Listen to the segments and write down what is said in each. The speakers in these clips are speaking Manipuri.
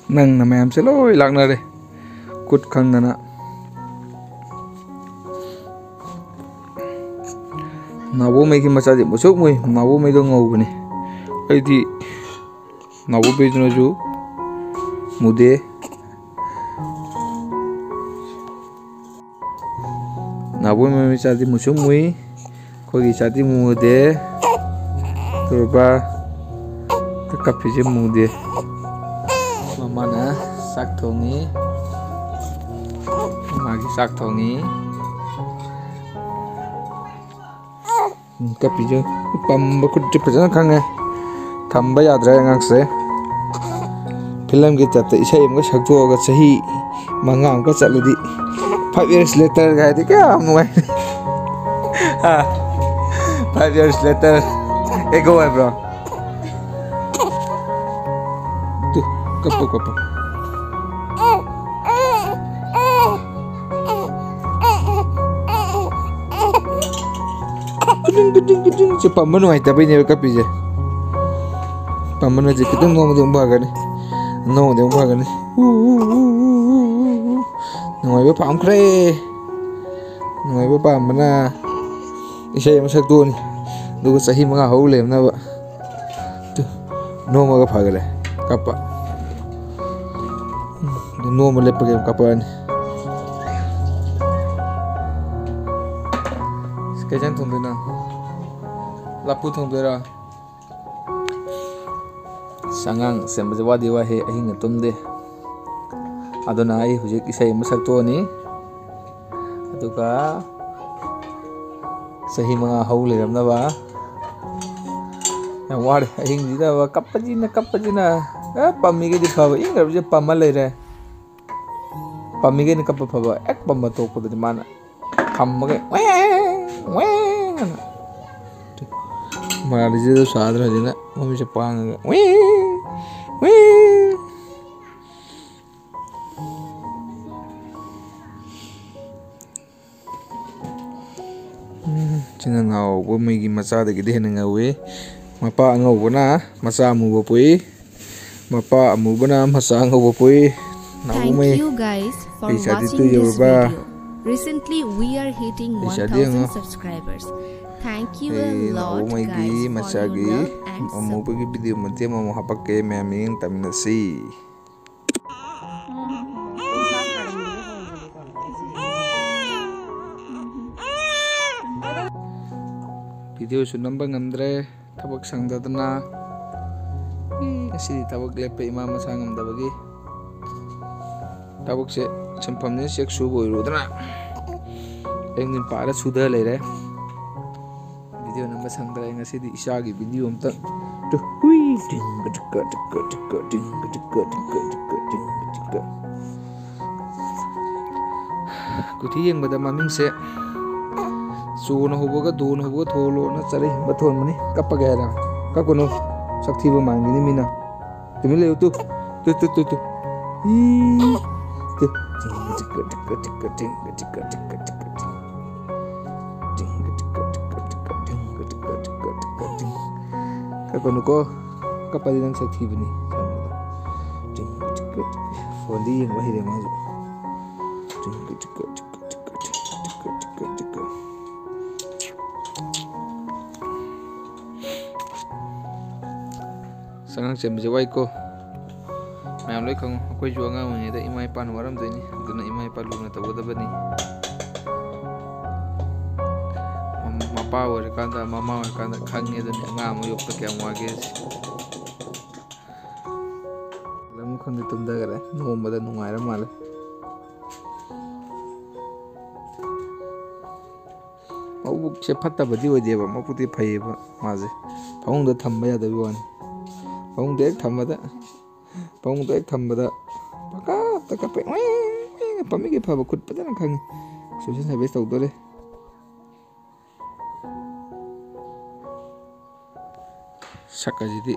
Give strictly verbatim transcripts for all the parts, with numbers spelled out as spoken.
ꯅꯪꯅ ꯃꯌꯥꯝꯁꯦ ꯂꯣꯏ ꯂꯥꯛꯅꯔꯦ, ꯈꯨꯠ ꯈꯪꯗꯅ꯫ ꯅꯥꯎꯕꯣꯃꯩꯒꯤ ꯃꯆꯥꯗꯤ ꯃꯨꯁꯨꯛ ꯃꯨꯏ꯫ ꯅꯥꯎꯕꯣꯃꯩꯗꯣ ꯉꯧꯕꯅꯤ꯫ ꯑꯩꯗꯤ ꯅꯥꯎꯕꯣꯃꯩꯗꯨꯅꯁꯨ ꯃꯨꯗꯦ꯫ ꯅꯥꯎꯕꯣꯃꯩ ꯃꯆꯥꯗꯤ ꯃꯨꯁꯨꯛ ꯃꯨꯏ꯫ ꯑꯩꯈꯣꯏꯒꯤ ꯏꯆꯥꯗꯤ ꯃꯨꯗꯦ꯫ ꯇꯧꯔꯕ? ꯀꯞꯄꯤꯁꯦ ꯃꯨꯗꯦ꯫ ꯃꯃꯥꯅ ꯆꯥꯛ ꯊꯣꯡꯉꯤ꯫ ꯃꯃꯥꯒꯤ ꯆꯥꯛ ꯊꯣꯡꯉꯤ꯫ ꯎꯝ, ꯀꯞꯄꯤꯁꯦ꯫ ꯄꯝꯕ ꯈꯨꯠꯁꯦ ꯐꯖꯅ ꯈꯪꯉꯦ꯫ ꯊꯝꯕ ꯌꯥꯗ꯭ꯔꯦ ꯑꯉꯥꯡꯁꯦ꯫ ꯐꯤꯂꯝꯒꯤ ꯇꯥꯏꯞꯇ ꯏꯁꯩ ꯑꯃꯒ ꯁꯛꯇꯣꯛꯑꯒ ꯆꯍꯤ ꯃꯉꯥ ꯑꯃꯨꯛꯀ ꯆꯠꯂꯗꯤ, "Five years later" ꯒ ꯍꯥꯏꯗꯤ ꯀꯌꯥꯝ ꯅꯨꯡꯉꯥꯏ꯫ ꯍꯥ? "Five years later, ago" ꯍꯥꯏꯕ꯭ꯔꯣ? ꯇꯨ, ꯀꯞꯄꯨ, ꯀꯞꯄꯨ꯫ ꯀꯨꯗꯨꯡ, ꯀꯨꯗꯨꯡ, ꯀꯨꯗꯨꯡ꯫ ꯁꯤ ꯄꯝꯕ ꯅꯨꯡꯉꯥꯏꯇꯕꯩꯅꯦꯕ ꯀꯞꯄꯤꯁꯦ꯫ ꯄꯝꯕ ꯅꯠꯇꯦ, ꯈꯤꯇꯪ ꯅꯣꯡꯃꯗꯤ ꯑꯃꯨꯛ ꯐꯒꯅꯤ꯫ ꯅꯣꯡꯃꯗꯤ ꯑꯃꯨꯛ ꯐꯒꯅꯤ꯫ ꯎ, ꯎ, ꯎ꯫ ꯅꯨꯡꯉꯥꯏꯕ ꯄꯥꯝꯈ꯭ꯔꯦ꯫ ꯅꯨꯡꯉꯥꯏꯕ ꯄꯥꯝꯕꯅ ꯏꯁꯩ ꯑꯃ ꯁꯛꯇꯣꯛꯑꯅꯤ꯫ ꯑꯗꯨꯒ ꯆꯍꯤ ꯃꯉꯥ ꯍꯧ ꯂꯩꯔꯝꯅꯕ꯫ ꯇꯨ, ꯅꯣꯝꯃꯒ ꯐꯈ꯭ꯔꯦ ꯀꯞꯄ꯫ ꯎꯝ, ꯑꯗꯨ ꯅꯣꯝꯃ ꯂꯦꯞꯄꯒꯤ ꯑꯃꯨꯛ ꯀꯞꯄꯛꯑꯅꯤ꯫ ꯀꯩ ꯏꯟꯖꯥꯡ ꯊꯣꯡꯗꯣꯏꯅꯣ? ꯂꯐꯨ ꯊꯣꯡꯗꯣꯏꯔꯣ? ꯑꯁ, ꯑꯉꯥꯡ ꯁꯦꯝꯕꯁꯦ ꯋꯥꯗꯤ ꯋꯥꯍꯦ, ꯑꯍꯤꯡꯒ ꯇꯨꯝꯗꯦ꯫ ꯑꯗꯨꯅ ꯑꯩ ꯍꯧꯖꯤꯛ ꯏꯁꯩ ꯑꯃ ꯁꯛꯇꯣꯛꯑꯅꯤ꯫ ꯑꯗꯨꯒ ꯆꯍꯤ ꯃꯉꯥ ꯍꯧ ꯂꯩꯔꯝꯅꯕ꯫ ꯌꯥꯝ ꯋꯥꯔꯦ ꯑꯍꯤꯡꯁꯤꯗ ꯀꯞꯄꯁꯤꯅ, ꯀꯞꯄꯁꯤꯅ꯫ ꯑꯦ, ꯄꯝꯃꯤꯈꯩꯗꯤ ꯐꯕ, ꯏꯪꯈ꯭ꯔꯕꯁꯦ ꯄꯝꯃ ꯂꯩꯔꯦ꯫ ꯄꯝꯃꯤꯈꯩꯅ ꯀꯞꯄ ꯐꯕ, ꯍꯦꯛ ꯄꯝꯕ ꯇꯣꯛꯄꯗꯗꯤ ꯃꯥꯅ ꯊꯝꯃꯒ "ꯋꯦꯡ, ꯋꯦꯡ" ꯑꯅ꯫ ꯃꯥꯜꯂꯤꯁꯤꯗ ꯁꯥꯗ꯭ꯔ ꯍꯧꯖꯤꯛꯅ ꯃꯃꯤꯠꯁꯦ ꯄꯥꯡꯉꯒ "ꯋꯦꯡ, ꯋꯦꯡ"꯫ ꯎꯝ, ꯁꯤꯅ ꯉꯥꯎꯕ ꯃꯩꯒꯤ ꯃꯆꯥꯗꯒꯤꯗꯤ ꯍꯦꯟꯅ ꯉꯧꯋꯤ꯫ ꯃꯄꯥ ꯑꯉꯧꯕꯅ ꯃꯆꯥ ꯑꯃꯨꯕ ꯄꯣꯛꯏ꯫ ꯃꯄꯥ ꯑꯃꯨꯕꯅ ꯃꯆꯥ ꯑꯉꯧꯕ ꯄꯣꯛꯏ꯫ Thank you guys for watching this video. Recently we are hitting one thousand subscribers. Thank you a lot guys for your love and support. ꯑꯃꯨꯕꯒꯤ ꯚꯤꯗꯤꯑꯣ ꯃꯇꯦꯛ ꯑꯃꯃꯨꯛ ꯍꯥꯄꯛꯀꯦ, ꯃꯌꯥꯝ ꯃꯤꯠꯌꯦꯡ ꯇꯥꯃꯤꯟꯅꯁꯤ꯫ ꯚꯤꯗꯤꯑꯣꯁꯨ ꯅꯝꯕ ꯉꯝꯗ꯭ꯔꯦ, ꯊꯕꯛ ꯁꯪꯗꯗꯅ꯫ ꯑꯦ, ꯉꯁꯤꯗꯤ ꯊꯕꯛ ꯂꯦꯞꯄꯦ, ꯏꯃꯥ ꯃꯁꯥ ꯉꯝꯗꯕꯒꯤ꯫ ꯊꯕꯛꯁꯦ ꯁꯤꯟꯐꯝꯁꯤꯅ ꯆꯦꯛ ꯁꯨꯕ ꯑꯣꯏꯔꯨꯗꯅ ꯑꯌꯨꯛ ꯅꯨꯡꯊꯤꯜ ꯄꯥꯔ ꯁꯨꯗ ꯂꯩꯔꯦ꯫ ꯚꯤꯗꯤꯑꯣ ꯅꯝꯕ ꯁꯪꯗ꯭ꯔꯦ ꯉꯁꯤꯗꯤ, ꯏꯆꯥꯒꯤ ꯚꯤꯗꯤꯑꯣ ꯑꯝꯇꯪ꯫ ꯇꯨ, ꯍꯨꯏ, ꯇꯤꯡꯒ ꯇꯤꯛꯀ ꯇꯤꯛꯀ ꯇꯤꯛꯀ, ꯇꯤꯡꯒ ꯇꯤꯛꯀ ꯇꯤꯛꯀ ꯇꯤꯡꯒ ꯇꯤꯛꯀ꯫ ꯀꯨꯊꯤ ꯌꯦꯡꯕꯗ ꯃꯃꯤꯡꯁꯦ ꯆꯣꯅ ꯍꯧꯕꯒ ꯗꯣꯅ ꯍꯧꯕꯒ ꯊꯣꯂꯣꯅ ꯆꯔꯩ ꯍꯦꯟꯕ ꯊꯣꯟꯕꯅꯤ꯫ ꯀꯞꯄꯒꯦ ꯍꯥꯏꯔ? ꯀꯞꯀꯅꯨ, ꯁꯛꯊꯤꯕ ꯃꯥꯟꯒꯅꯤ ꯃꯤꯅ꯫ ꯇꯨꯃꯤꯟ ꯂꯩꯌꯨ ꯇꯨ꯫ ꯇꯨ, ꯇꯨ, ꯇꯨ, ꯇꯨ꯫ ꯏ꯫ ꯇꯨ꯫ ꯇꯤꯡꯒ ꯇꯤꯛꯀ ꯇꯤꯛꯀ ꯇꯤꯡꯒ ꯇꯤꯛꯀ ꯇꯤꯛꯀ ꯇꯤꯛꯀ ꯇꯤꯡ꯫ ꯇꯤꯡꯒ ꯇꯤꯛꯀ ꯇꯤꯛꯀ ꯇꯤꯛꯀ ꯇꯤꯡꯒ ꯇꯤꯛꯀ ꯇꯤꯛꯀ ꯇꯤꯛꯀ ꯇꯤꯡ꯫ ꯀꯞꯀꯅꯨꯀꯣ꯫ ꯀꯞꯄꯗꯤ ꯅꯪ ꯁꯛ ꯊꯤꯕꯅꯤ꯫ ꯇꯤꯡꯒ ꯇꯤꯛꯀ ꯇꯤꯛꯀ꯫ ꯐꯣꯟꯗꯤ ꯌꯦꯡꯕ ꯍꯩꯔꯦ ꯃꯥꯁꯨ꯫ ꯇꯤꯡꯒ ꯇꯤꯛꯀ ꯇꯤꯛꯀ ꯇꯤꯛꯀ ꯇꯤꯡꯒ ꯇꯤꯛꯀ ꯇꯤꯛꯀ ꯇꯤꯛꯀ꯫ ꯑꯉꯥꯡ ꯆꯦꯟꯕꯁꯦ ꯋꯥꯏꯀꯣ꯫ ꯃꯌꯥꯝ ꯂꯣꯏ ꯈꯪꯉꯨ, ꯑꯩꯈꯣꯏꯁꯨ ꯑꯉꯥꯡ ꯑꯣꯏꯔꯤꯉꯩꯗ ꯏꯃꯥ ꯏꯄꯥꯅ ꯋꯥꯔꯝꯗꯣꯏꯅꯤ, ꯑꯗꯨꯅ ꯏꯃꯥ ꯏꯄꯥ ꯂꯨꯅ ꯇꯧꯒꯗꯕꯅꯤ꯫ ꯃꯝ-, ꯃꯄꯥ ꯑꯣꯏꯔꯀꯥꯟꯗ, ꯃꯃꯥ ꯑꯣꯏꯔꯀꯥꯟꯗ ꯈꯪꯉꯦ ꯑꯗꯨꯅꯤ ꯑꯉꯥꯡ ꯑꯃ ꯌꯣꯛꯄ ꯀꯌꯥꯝ ꯋꯥꯒꯦ ꯁꯦ꯫ ꯂꯝ ꯈꯪꯗꯦ ꯇꯨꯝꯊꯈꯔꯦ, ꯅꯣꯡꯃꯗ ꯅꯨꯡꯉꯥꯏꯔ ꯃꯥꯜꯂꯦ꯫ ꯃꯕꯨꯛꯁꯦ ꯐꯠꯇꯕꯗꯤ ꯑꯣꯏꯗꯦꯕ, ꯃꯕꯨꯛꯇꯤ ꯐꯩꯌꯦꯕ ꯃꯥꯁꯦ꯫ ꯐꯃꯨꯡꯗ ꯊꯝꯕ ꯌꯥꯗꯕꯩ ꯋꯥꯅꯤ꯫ ꯐꯃꯨꯡꯗ ꯍꯦꯛ ꯊꯝꯕꯗ, ꯐꯃꯨꯡꯗ ꯍꯦꯛ ꯊꯝꯕꯗ ꯄꯪꯀꯞꯇ ꯀꯞꯄꯦ꯫ ꯄꯥꯝꯕꯤꯒꯤ ꯐꯕ ꯈꯨꯠ ꯐꯖꯅ ꯈꯪꯉꯤ꯫ ꯁꯣꯁꯦꯜ ꯁꯥꯔꯚꯤꯁ ꯇꯧꯗꯣꯔꯦ꯫ ꯁꯛ ꯑꯁꯤꯗꯤ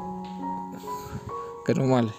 ꯀꯩꯅꯣ ꯃꯥꯜꯂꯦ꯫